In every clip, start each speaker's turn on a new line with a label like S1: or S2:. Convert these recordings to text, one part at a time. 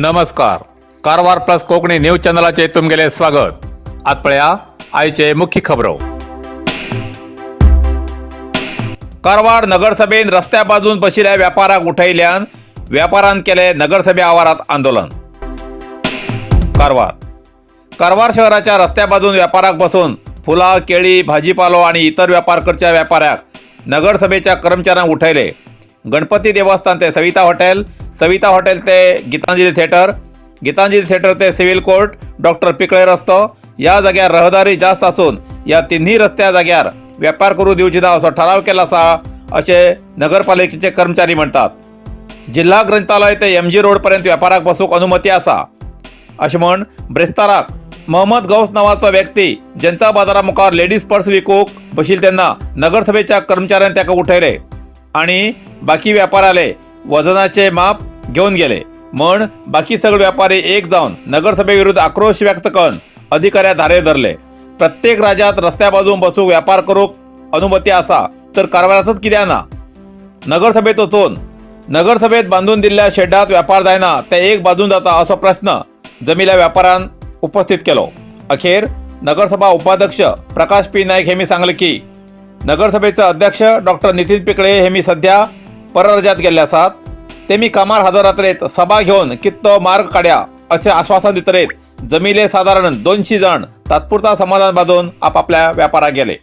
S1: नमस्कार, Karwar plus Konkani news चॅनलाचे तुमगेले स्वागत. आत पळया आयचे मुख्य खबरो. कारवार नगरसभेन रस्त्या बाजून बशिल्ल्या व्यापाराक उठयल्यान व्यापारान केले नगरसभे आवारात आंदोलन. कारवार कारवार शहराच्या रस्त्या बाजून व्यापाराक बसून फुलां, केळी, भाजीपालो आणि इतर व्यापार करच्या व्यापाऱ्याक नगरसभेच्या कर्मचाऱ्यांक उठयले. गणपती देवस्थान ते सविता हॉटेल, सविता हॉटेल ते गीतांजली थिएटर, गीतांजली थिएटर ते सिव्हिल कोर्ट, डॉक्टर पिकळे रस्तो या जाग्यार रहदारी जास्त असून या तिन्ही रस्त्या जाग्यार व्यापार करू दिवची ना असो ठराव केला आसा, असे नगरपालिकेचे कर्मचारी म्हणतात. जिल्हा ग्रंथालय ते एमजी रोड पर्यंत व्यापाराक बसूक अनुमती आसा, अशें म्हण ब्रेस्ताराक मोहम्मद गौस नावाचो व्यक्ती जनता बाजारा मुखार लेडीज पर्स विकूंक बशिल्ले तेन्ना नगरसभेच्या कर्मचाऱ्यान ताका उठयले आणि बाकी व्यापाऱ्याले वजनाचे माप घेवन गेले. म्हण बाकी सगळे व्यापारी एक जावन नगरसभे विरुद्ध आक्रोश व्यक्त करून अधिकाऱ्या धारे धरले. प्रत्येक राज्यात रस्त्या बाजून बसूक व्यापार करूक अनुमती आसा, तर कारवाराचोच कित्याक ना? नगरसभेत वचून नगरसभेत बांदून दिल्ल्या शेडात व्यापार जायना, ते एक बाजून जाता, असो प्रश्न जमिल्या व्यापारान उपस्थित केलो. अखेर नगरसभा उपाध्यक्ष प्रकाश पी नाईक हेमी सांगले की नगरसभेचे अध्यक्ष डॉक्टर नितीन पिकळे हे मी सध्या परराज्यात गेल्ले आसात. ते मी कामार हजर रातलेत सभा घेवन कित्तो मार्ग काड्या असे आश्वासन दितरेत. जमिले साधारण 200 जण तात्पुरता समाधान बांदून आपापल्या व्यापाराक गेले.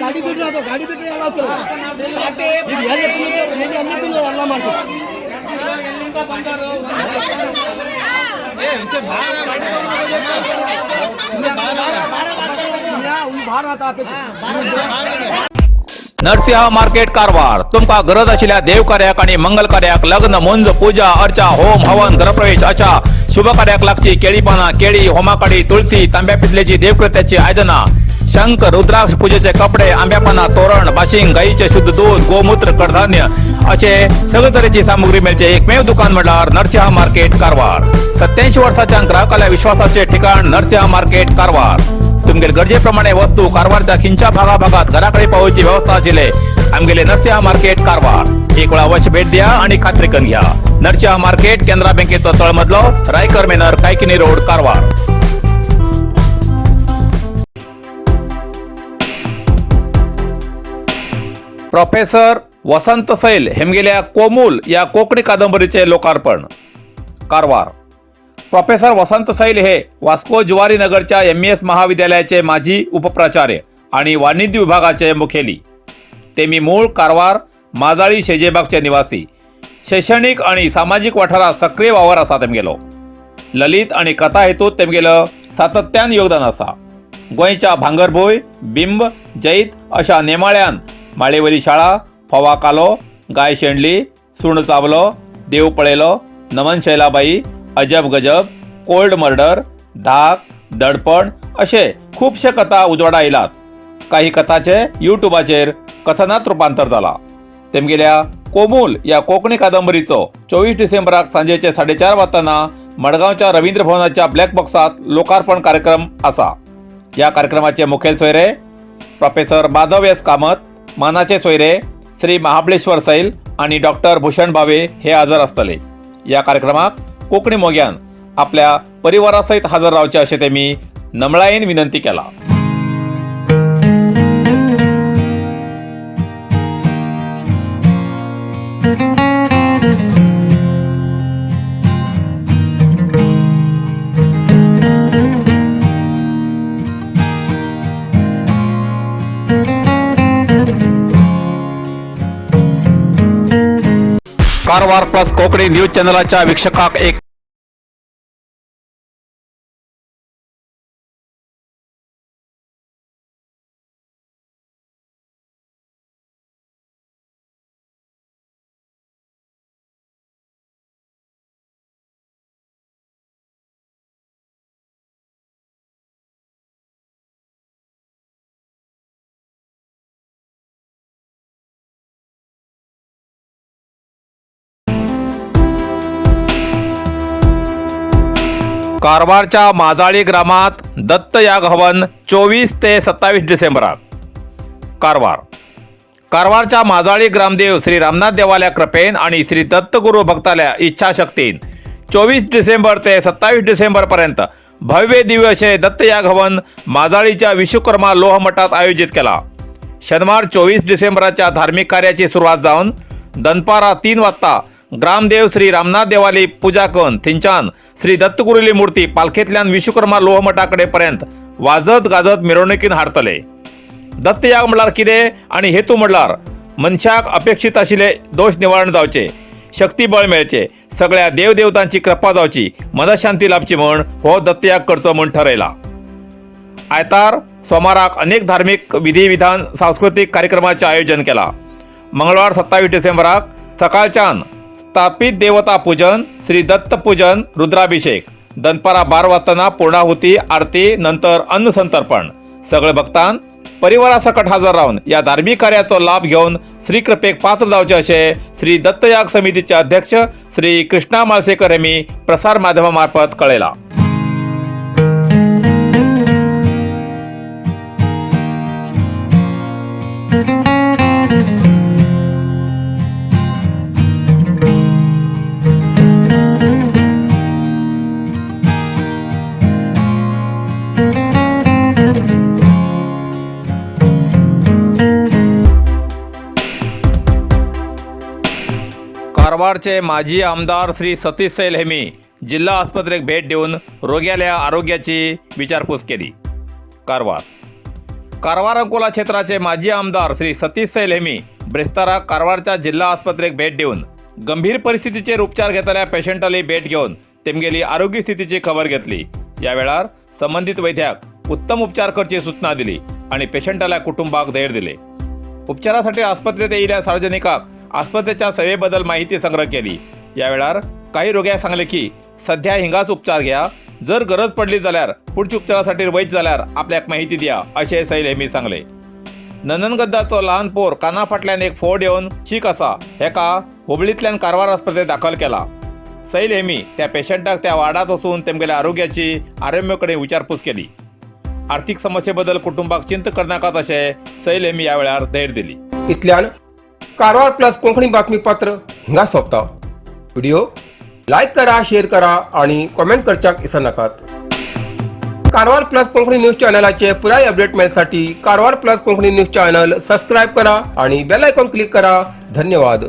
S2: ಗಾಡಿ ಬಿಡ್ರಿ, ಅದು ಗಾಡಿ ಬಿಟ್ರೆ ಎಲ್ಲ ಇದು ಎಲ್ಲಿ ತಿನ್ನೋದು, ಎಲ್ಲಿ ಎಲ್ಲಿ ತಿನ್ನೋದು ಎಲ್ಲ ಮಾಡ್ತೀವಿ.
S1: नरसिंह मार्केट कारवार. तुमका गरज आशिल्ल्या देवकार्याक आणि मंगल कार्याक, लग्न, मुंज, पूजा अर्चा, होम हवन, घरप्रवेश अशा शुभ कार्याक लागची केळी पानां, केळी, होमाकाडी, तुळसी, तांब्या पितलेची देवकृत्याची आयदनां, शंख, रुद्राक्ष, पूजेचे कपडे, आंब्या पानां, तोरण, बाशिंग, गाईचे शुद्ध दूध, गोमूत्र, कडधान्य असे सगळे तरेची सामुग्री मेळचे एकमेव दुकान म्हळ्यार नरसिंह मार्केट कारवार. 87 वर्साच्या ग्राहकाल्या विश्वासाचे ठिकाण नरसिंह मार्केट कारवार. तुमगेले गरजेप्रमाणे वस्तू कारवारच्या खिंच्या भागाभागात घराकडे पावोवची व्यवस्था आशिल्ले आमगेले नरसिंह मार्केट कारवार. एक वेळा अवश्य भेट द्या आणि खात्री करून घ्या. नरसिंह मार्केट, केनरा बँकेचो तळमजलो, Raikar manor, Kaikini road, Karwar. Professor Vasant Sail हेमगेल्या कोमूल या कोकणी कादंबरीचे लोकार्पण कारवार. प्रोफेसर वसंत सैल हे वास्को जुवारी नगरच्या एमईएस महाविद्यालयाचे माजी उपप्राचार्य आणि वाणिज्य विभागाचे मुखेली. ते मी मूळ कारवार माजाळी शेजेबागचे निवासी. शैक्षणिक आणि सामाजिक वाठारात सक्रिय वावर आसा तेमगेलो. ललित आणि कथा हेतूत तेमगेलो सातत्यान योगदान आसा. गोंयच्या भांगरभूंय, बिंब, जैत अशा नेमाळ्यान माळेवली शाळा, फोवा कालो, गाय शेणली, सूण चाबलो, देव पळयलो, नमन शैलाबाई, अजब गजब, कोल्ड मर्डर, धाक, दडपण असे खुबशे कथा उजवाडा आयलात. काही कथाचे युट्यूबाचेर कथनात रुपांतर जाला. तेमगेल्या कोमूल या कोंकणी कादंबरीचो 24 डिसेंबराक सांजेचे 4:30 वाजताना मडगांवच्या रवींद्र भवनाच्या ब्लॅक बॉक्सात लोकार्पण कार्यक्रम आसा. या कार्यक्रमाचे मुखेल सोयरे प्रोफेसर माधव एस कामत, मानाचे सोयरे श्री महाबळेश्वर सैल आणि डॉक्टर भूषण भावे हे हजर आसतले. या कार्यक्रमाक कोकणी मोग्यान आपल्या परिवारासहित हजर रावचे अशें ते मी नमळायेन विनंती केला. कारवार प्लस कोकणी न्यूज चॅनलाच्या वीक्षकाक एक कारवारच्या माजाळी ग्रामात दत्तयाग हवन 24 ते 27 डिसेंबरात. कारवार कारवारच्या माजाळी ग्रामदेव श्री रामनाथ देवाल्या कृपेन आणि श्री दत्तगुरु भक्ताल्या इच्छाशक्तीन 24 डिसेंबर ते 27 डिसेंबरपर्यंत भव्य दिव्य असे दत्तयाग हवन माजाळीच्या विश्वकर्मा लोहमठात आयोजित केला. शनिवार 24 डिसेंबराच्या धार्मिक कार्याची सुरवात जावन दनपारा 3 वाजता ग्रामदेव श्री रामनाथ देवाली पूजा करून थंयच्यान श्री दत्तगुरुली मूर्ती पालखेंतल्यान विश्वकर्मा लोहमठाकडे पर्यंत वाजत गाजत मिरवणुकीन हाडतले. दत्तयाग म्हणल्यार कितें आनी हेतू म्हणल्यार मनशाक अपेक्षीत आशिल्ले दोश निवारण जावचे, शक्ती बळ मेळचे, सगळ्या देवदेवतांची कृपा जावची, मनशांती लाभची म्हण हो दत्तयाग करचो म्हूण ठरयला. आयतार सोमाराक अनेक धार्मिक विधी विधान सांस्कृतीक कार्यक्रमाचे आयोजन केला. मंगळवार 27 डिसेंबराक सकाळच्यान स्थापित देवता पूजन, श्री दत्त पूजन, रुद्राभिषेक, दनपारा 12 वाजताना पूर्णाहुती, आरती, नंतर अन्न संतर्पण. सगळे भक्तान परिवारासकट हजर रावन या धार्मिक कार्याचो लाभ घेवन श्रीकृपेक पात्र जावचे अशे श्री दत्तयाग समितीचे अध्यक्ष श्री कृष्णा माळसेकर यांनी प्रसार माध्यमामार्फत कळयला. कारवारचे माजी आमदार श्री सतीश सैल हेमी जिल्हा आस्पत्रेक भेट देऊन रोग्याल्या आरोग्याची विचारपूस केली. कारवार कारवार अंकोला क्षेत्राचे माजी आमदार श्री सतीश सैल हेमी ब्रेस्तारा कारवारच्या जिल्हा आस्पत्रेक भेट देऊन गंभीर परिस्थितीचेर उपचार घेतल्या पेशंटाली भेट घेऊन तेमगेली आरोग्य स्थितीची खबर घेतली. या वेळार संबंधित वैद्याक उत्तम उपचार करची सूचना दिली आणि पेशंटाल्या कुटुंबाक धैर्य दिले. उपचारासाठी आस्पत्रेत येयिल्ल्या सार्वजनिकाक आस्पत्रेच्या सेवेबद्दल माहिती संग्रह केली. या वेळार काही रोग्याक सांगले की सध्या हिंगाच उपचार घ्या, जर गरज पडली जाल्यार पुढच्या उपचारासाठी वयच जाल्यार आपल्याक माहिती द्या अशें सैल हेमी सांगले. नंदनगद्दाचो लहान पोर काना फाटल्यान एक फोड येवन शीक आसा, हेका हुबळींतल्यान कारवार आस्पत्रेत दाखल केला. सैल हेमी त्या पेशंटाक त्या वार्डात वचून तेमगेल्या आरोग्याची आरोग्य कडेन विचारपूस केली. आर्थिक समस्येबद्दल कुटुंबाक चिंता करनाकात अशें सैल हेमी ह्या वेळार धैर्य दिली.
S3: इतल्यान कारवार प्लस कोंकणी बातमीपत्र हिंगा सोंपता. व्हिडिओ लायक करा, शेअर करा आणि कॉमेंट करच्याक विसरनाकात. कारवार प्लस कोंकणी न्यूज चॅनलाचे पुराय update मेळसाठी Karwar plus Konkani news channel subscribe करा आणि बेल आयकॉन क्लिक करा. धन्यवाद.